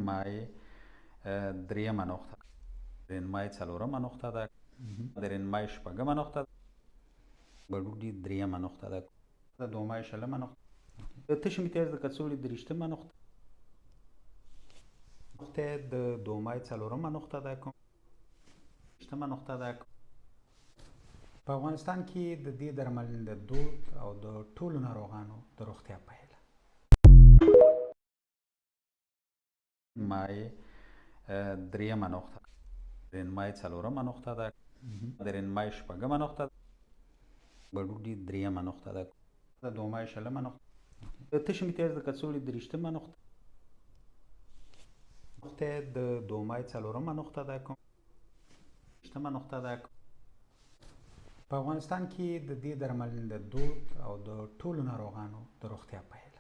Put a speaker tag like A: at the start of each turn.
A: مای درېیمه نقطه، رینمای څلورمه نقطه ده، د رینمای شپږمه نقطه ده، ګډوډي درېیمه نقطه ده، د دومای شلمه نقطه، د تش امتیاز د کڅوړې دریشتمه نقطه، نقطه د دومای څلورمه نقطه ده، شتمه نقطه ده. په افغانستان کې د دې درملنې د دود او د ټولو ناروغانو د روغتیا پیله. مای درېیمه نقطه، رینمای څلورمه نقطه ده، د رینمای شپږمه نقطه ده، ګډوډي درېیمه نقطه ده، د دومای شلمه نقطه، د تش امتیاز د کڅوړې دریشتمه نقطه، نقطه د دومای څلورمه نقطه ده، شتمه نقطه ده. په افغانستان کې د دې درملنې د دود او د ټولو ناروغانو د روغتیا پیله.